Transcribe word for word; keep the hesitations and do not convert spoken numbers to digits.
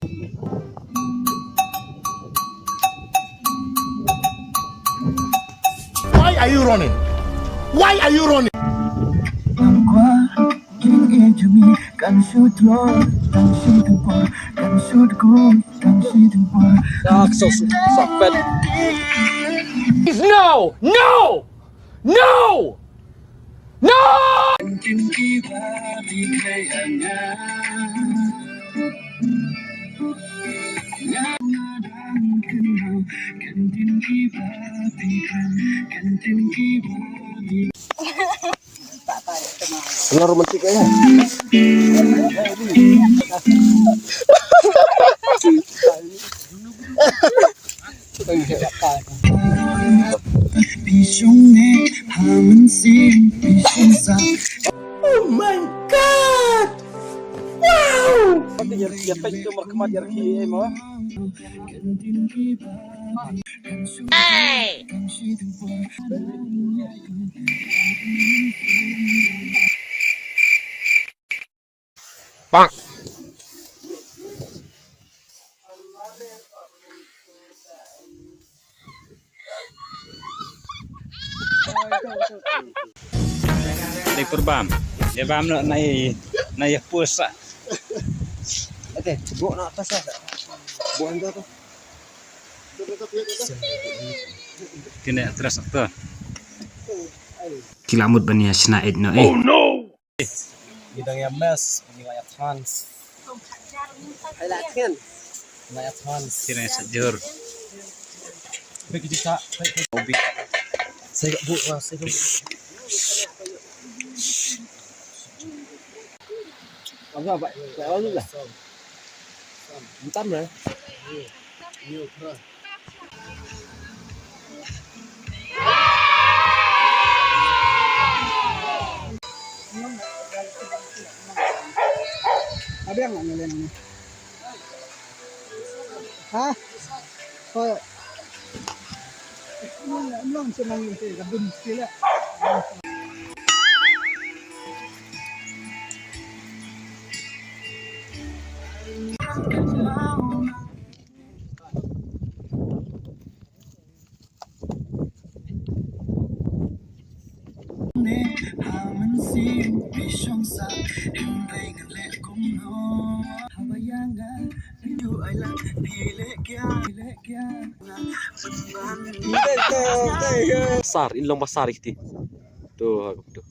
Why are you running? Why are you running? No! No! No! No! Tengah romantik aja. Oh my God! Wow! Hey! Bang. Dei purbam. Ïa bam noh nai, nai ïa pus sa. Ate, bok na atas sa. Bok anda tu. Kine atas tu. Ki la mut ban ïa shna eit noh, eh. Oh no! Ngi dang ïa mess, ngi la ïa trans. Hai la trans. La ïa trans. Kine sa jur. Bek ji sa, bek ji. Obi. Saya kat buk lah, saya kat buk. Apa, apa? Tak tahu lah. Entam lah. Abiang nggak nyalain ini? Hah? Oh, ya. Belum, belum, cuma ini sih, kadun sekali. Sar, in long ba sar iti. Tu, tu.